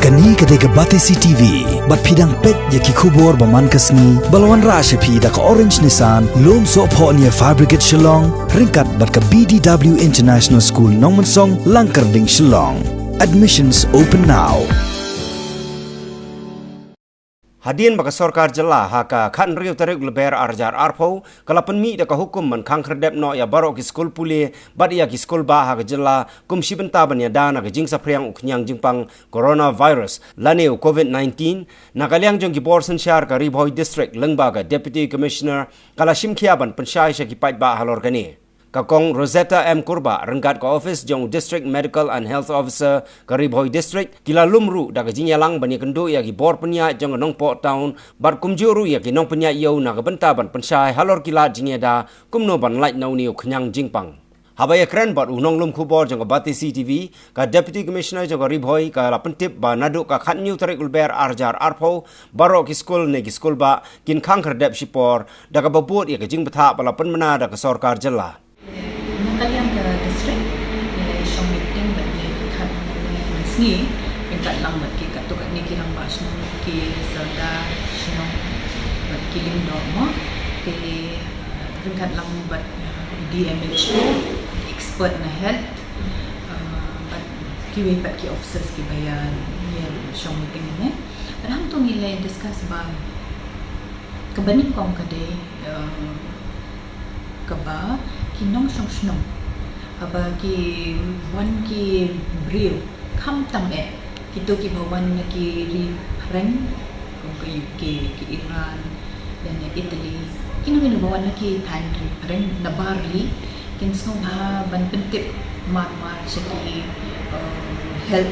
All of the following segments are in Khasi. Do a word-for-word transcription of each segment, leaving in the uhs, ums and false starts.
Kane ka dei ka Batesi T V, bad phi dang peit ïa ki khubor ba man ka sngi, ba la wanrah sha phi da ka Orange Nissan, Lumsohphoh near Fire Brigade Shillong, ryngkat bad ka B D W International School Nongmensong, Langkyrding, Shillong. Admissions open now. Hadien ba ka sorkar jylla ha ka khathynriew tarik Lber arhajar arphew, ka la pynmih da ka hukum ban khang khyrdep noh ïa baroh ki skul pule bad ïa ki skul bah ha ka jylla, kum shi bynta ban ïada na ka jingsaphriang u khñiang jingpang coronavirus lane u COVID nineteen, na ka liang jong ki bor synshar ka Ri Bhoi District lyngba ka Deputy Commissioner ka la shimkhia ban pynshai sha ki paidbah halor kane. Ka Kong Rosetta M Kurbah ryngkat ka office jong u District Medical and Health Officer ka Ri Bhoi District ki la lum ruh da ka jingïalang ban ïakynduh ïa ki bor pynïaid jong ka Nongpoh Town bad kumjuh ruh ïa ki nongpynïaid ïew na ka bynta ban pynshai halor ki lad jingïada kumno ban lait na une u khñiang jingpang. Haba ïakren bad u nonglum khubor jong ka Batesi T V, ka Deputy Commissioner jong ka Ri Bhoi ka la pyntip ba naduh ka khathynñiew tarik Lber arhajar arphew, baroh ki skul ne ki skul bah kin khang khyrdep shipor, da kaba bud ïa ka jingbthah ba la pynbna da ka sorkar jylla. Na ka liang ka district, ngi la shong meeting bad ngi pyrkhat mynne mynsngi, ryngkat lang bad ki katto katne ki rangbah shnong, ki sordar shnong bad ki lyngdoh mo, te, uh, ryngkat lang bad, uh, D M H O, expert na health, uh, bad kiwei pat ki officers kiba ïa, ïa shong meeting mynne. Bad hangto ngi la discuss ba kaba nyngkong ka dei, uh, kaba ki nongshong shnong, haba ki wan ki briew, khamtam eh kito kiba wan na ki ri phareng, kum ka U K, ki Iran, lane Italy, kino kino ba wan na ki thaiñ ri phareng, na bar ri, kin sngewbha ban pyntip mar mar sha ki, uh, health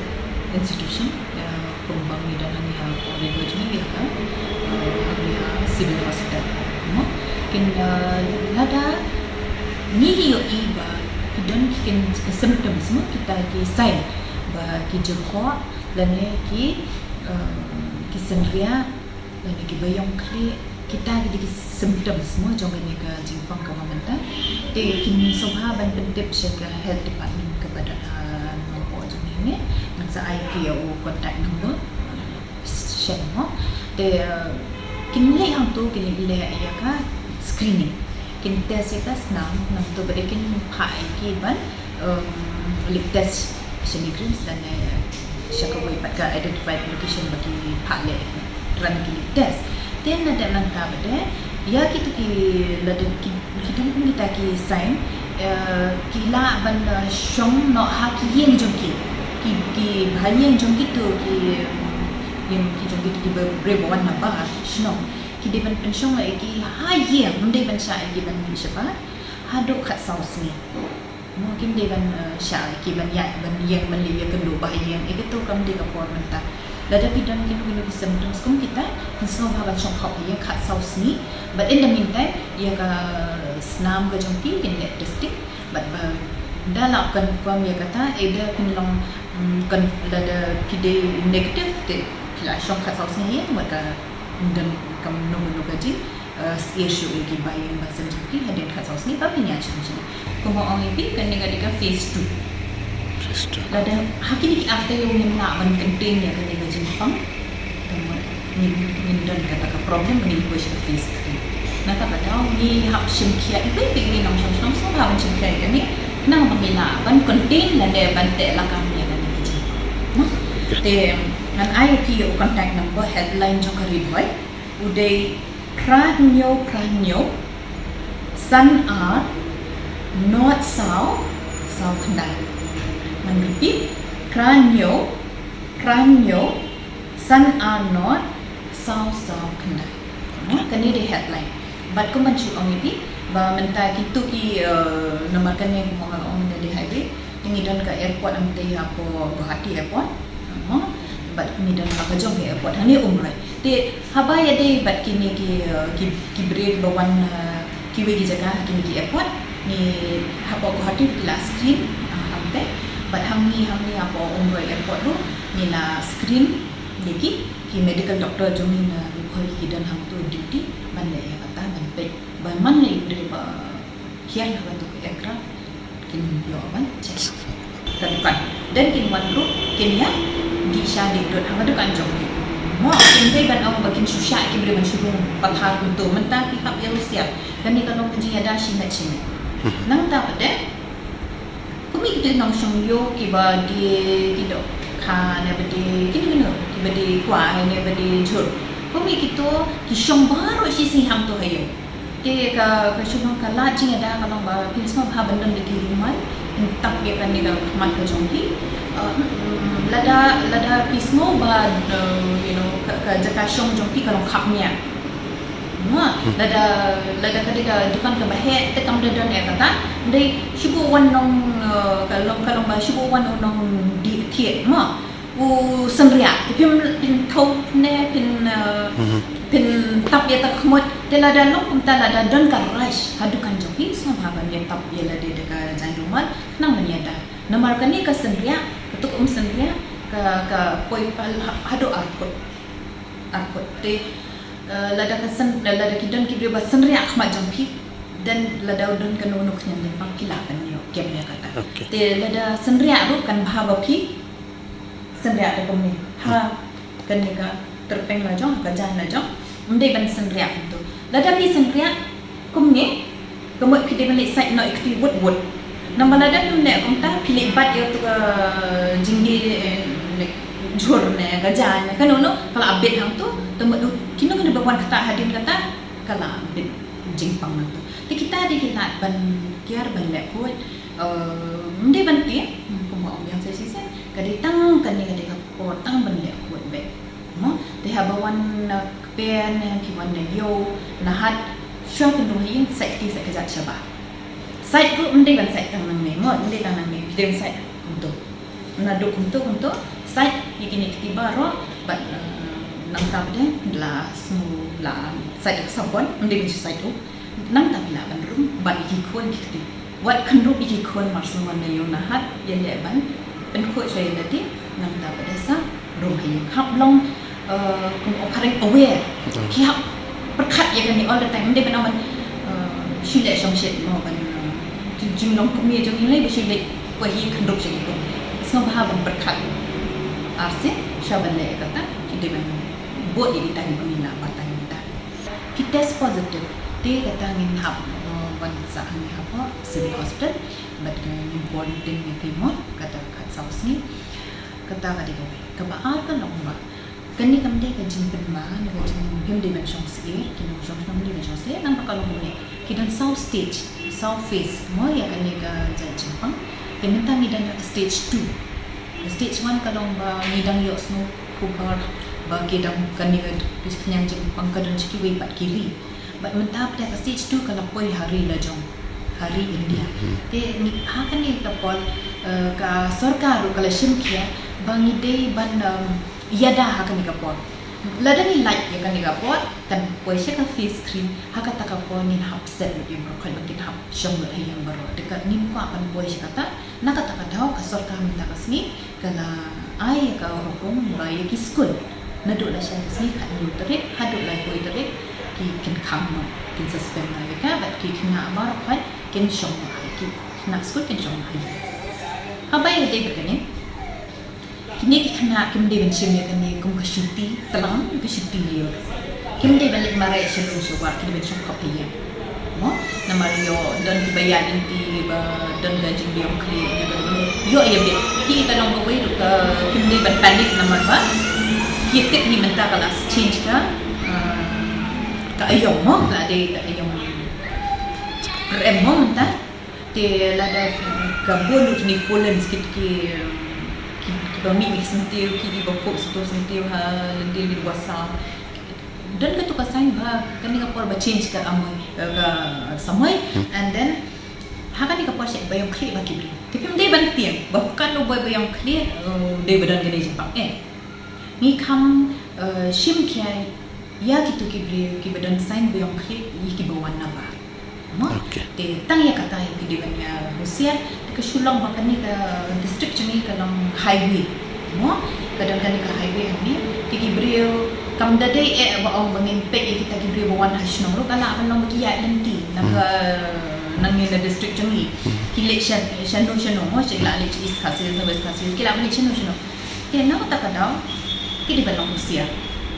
institution, uh, kumba ngi don hangne ha Ri Bhoi jong ngi, ïa ka, uh, hangne ha Civil Hospital mo. Kin, uh, lada ngi ïohi ba ki don ki, ki symptoms mo, kita ki sign ba ki jyrkhoh lane ki, uh, ki synriah lane kiba ïong khlieh, kita ki dei ki symptoms mo jong kane ka jingpang kaba mynta. Te kin sngewbha ban pyntip sha ka health department kaba don ha Nongpoh jong ngi ne, ngan sa ai ïa phi ïa u contact number. Shen mo. Te, uh, kin leh hangto, kin leh ïa ka screening. Kin test ïa ka snam, nangto bad kin phah ïa ki ban, um, lip test sha NEIGRIHMS lane sha kawei pat ka identified location ba ki phah leh ran ki lip test. Te na dep nangta bad, ïa kito ki, lada ki, ki don kum kita ki sign, eh, ki lah ban, eh, shong noh ha ki ïing jong ki. Ki, ki bhaïing jong kito ki, ïing ki jong kito ki ba, briew ba wan na bar shnong. Ki dei ban pynshong noh ïa ki ha ïing, ym dei ban shah ïa ki ban mih shabar haduh khatsaw sngi. Mo, kim dei ban, eh, shah ïa ki ban ïaid ban ïeng ban leit ïakynduh bha ïeng, ïa kito kam dei ka por mynta. Lada phi don kino kino ki symptoms kum kita, phin sngewbha ban shong khop ha ïing khatsaw sngi. But in the meantime, ïa ka snam ka jong phi, kin leh testing. But ba da la confirm ïa kata, either phin long, mm, con-, lada phi dei negative te phi la shong khatsaw sngi ha ïing, bad ka don kam no no ka jing, eh, sngewsih ïa ki ba ïeng ba sem jong phi hadien khatsaw sngi ba phin ïaid shong shnong. Kumba ong ïa phi, kane ka dei ka phase two. Phase two. Lada ha kine ki ar taïew ngim lah ban contain ïa kane ka jingpang, te mut ngin, ngin don kata ka problem, ngin poi sha ka phase three. Nangta ba dei ngi hap shim khia, iwei pa iwei nongshong shnong sngewbha ban shim khia ïa kane, khnang ba ngin lah ban contain lane ban teh lakam ïa kane ka jingpang. Te ngan ai ïa phi ïa u contact number helpline jong ka Ri Bhoi. U dei phra hynñiew phra hynñiew san ar nod saw saw khyndai. Ngan repeat, phra hynñiew phra hynñiew san ar nod saw saw khyndai. Mo, kane dei helpline. Bad kumban shu ong ïa phi ba mynta kito ki, eh, namar kane kumba nga la ong mynta dei highway. Te ngi don ka airport, am, te hapoh Guwahati airport. Mo, bad ngi don ka jong ka airport hangne Umroi. Te haba ïadei bad kine ki, eh, ki, ki briew ba wan, eh, kiwei ki jaka ha kine ki airport, ngi hapoh Guwahati ki la screen, eh, am te. Bad hangne, hangne hapoh Umroi airport ruh ngi la screen ïa ki, ki medical doctor jong ngi na Ri Bhoi ki don hangto duty ban leh ïa kata ban peit ba man la i briew ba hiar ha katu ka aircraft kin ïoh ban check. Ka dukan. Then kin wan ruh kin ïa Sha dei dot ha ka dukan jong ki. Mo, kim dei ban ong ba kin shu shah ki briew ban shu rung pathar kumto, mynta ki hap ïa husiar. Kane ka long ka jingïada shimet shimet. Nangta pat de, kum ïa kito nongshong ïew kiba die ki dohkha ne ba die kino kino, kiba die kwai ne ba die jhur. Kum ïa kito ki shong baroh shi sngi hangto ha ïew. Te ka, ka shu long ka lad jingïada ka long ba phin sngewbha ban don da ki rumal, phin tap ïa kane ka khmat ka jong phi. Uh, mm, lada, lada phi sngew ba, uh, you know, ka, ka jaka shong jong phi ka long khapngiah. Mo, lada, lada ka dei ka dukan kaba heh, te kam da don ïa kata. Dei shu buh wan nong, uh, ka long, ka long ba shu buh wan u nongdie thied, mo. U synriah, te phim, phin thaw ne, phin, uh, phin tap ïa ta ka khmut, te lada long kumta, lada don ka rush ha dukan jong phi, sngewbha ban ïa tap ïa lade da ka jaiñ rumal, khnang ban ïada. Namar kane ka synriah, kato ka um synriah, ka, ka poi ha, haduh ar phut. Ar phut. Te, uh, lada ka syn, lada ki don ki briew ba synriah khmat jong phi, then lada don kano kano ka khñiang jingpang, phi lah ban ïoh kem ïa kata. Okay. Te lada synriah ruh, kan bha ba phi synriah da kumne. Ha kane ka tyrpeng la jong, ha ka jaiñ la jong, ym dei ban synriah kumto. Lada phi synriah kumne, ka mut phi dei ban leit sait noh ïa kti wut wut. Namar lada phim leh kumta, phi leit bat ïa tu ka jingdie, eh, leh jhur ne ka jaiñ ne kano kano, ka la bit hangto. Te mut kino kino ba wan kata hadien kata, ka la bit jingpang hangto. Te kita dei ki lad ban kiar ban leh khuid. Eh, ym dei ban tieng, kumba ong biang sa shisien, ka dei tang kane ka dei ka por tang ban leh khuid beit. Mo, te haba wan na kper ne, phi wan na ïew, na hat, shuwa phin rung ha ïing, sait kti sait kjat shabar. Sait ruh ym dei ban sait tang nangne, mo, ym dei tang nangne, phi dei ban sait kumto. Naduh kumto kumto, sait ïa kine kti baroh, bad, eh, nangta pat de, la sngew, la sait da ka sabon, ym dei ban shu sait ruh. Nangta phi lah ban rung bad ïa ki khun ki kti. Wat khynrup ïa ki khun mar shu wan na ïew na hat, ïaleh ban pynkhuid sha ïa lade, nangta pat de sa rung ha ïing. Hap long, eh, kum ong phareng aware. Ki hap pyrkhat ïa kane all the time. Ym dei ban ong ban, eh, shu leh shongshit mo ban, eh, jing, jinglong kmie jong ngi lei ba shu leit poi hi khynrup sha ki khun. Sngewbha ban pyrkhat arsien sha ban leh ïa kata, ki dei ban bud ïa kita kiba ngi lah batai mynta. Ki test positive, te kata ngin hap, uh, wan sah hangne hapoh Civil Hospital, bad ka ngin quarantine ïa phi mo, kata khatsaw sngi. Kata ka dei kawei. Kaba ar ka long ba kane kam dei ka jingpynbha, ne ka jing, phim dei ban shong syiar, ki nongshong shnong ym dei ban shong syiar, namar ka long kumne. Ki don saw stage, saw phase, mo ïa kane ka jait jingpang. Te mynta ngi don ha ka stage two. Ka stage one ka long ba ngi dang ïohsngew khubor ba ki dang kane ka khñiang jingpang ka don sha kiwei pat ki ri. Bad mynta pat ka stage two ka la poi ha ri la jong, ha ri India. Te ngi ha kane ka por, eh, ka sorkar ruh ka la shim khia ba ngi dei ban, em, ïada ha kane ka por. Lada ngi lait ïa kane ka por, kan poi sha ka phase three, ha kata ka por ngin hap set lut ïa baroh, ba kin hap shong lut ha ïing baroh. Te ka ngim kwah ban poi sha kata, na kata ka daw ka sorkar mynta ka sngi ka la ai ïa ka hukum ba ïa ki skul naduh lashai ka sngi khathynñiew tarik haduh laiphew tarik ki kin khang noh, kin suspend noh ïa ka, bad ki khynnah baroh khoit kin shong noh ha ki, khynnah skul kin shong noh ha ïing. Haba ïadei bad kane, kine ki khynnah kim dei ban shim ïa kane kum ka shuti, tang ka shuti ïa. Kim dei ban leit mareh sha lum sha war, ki dei ban shong khop ha ïing. Mo, namar ïoh don kiba ïaid lynti ba don ka jingbiang khlieh ne ka don. Ïoh ïa bit. Te ka long kawei ruh ka kim dei ban panic namar ba ki tip hi mynta ka la change ka, ah, ka aïom mo, ka la dei ka aïom rem mo mynta. Te lada ka bun ruh kine pollens kit ki, ki, kiba mih na ki syntiew, ki, kiba khuh shatei syntiew ha lynti lynti ba saw. Don katto ka sign ba kane ka por ba change ka amoi, eh, ka samoi. And then ha kane ka por shet ba ïong khlieh ba ki briew. Te phim dei ban tieng ba katno ba ïong khlieh, eh, dei ba don kane jingpang eh. Ngi kham, eh, shim khia ïa kito ki briew kiba don sign ba ïong khlieh ïa kiba wan nabar. Mo? Okay. Te tang ïa kata ïa phi dei ban ïa husiar, te ka shu long ba kane ka district jong ngi ka long highway. Mo? Ka don kane ka highway hangne, te ki briew kam da dei eh ba ong ba ngin peit ïa kita ki briew ba wan ha shnong ruh, ka lah ban long ba ki ïaid lynti na ka, na ngi na district jong ngi. Ki leit sha, shano shano mo, ki lah leit East Khasi Hills, West Khasi Hills, ki lah leit shano shano. Te na kata ka daw ki dei ban long husiar.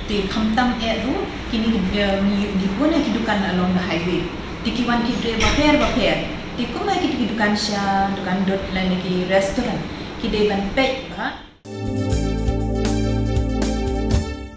Te khamtam eh ruh kine ki, eh, ngi, ngi bun eh ki dukan along the highway. Te ki wan ki dei bapher bapher. Te kumba kito ki dukan sha, dukan dud lane ki restaurant, ki dei ban peit ba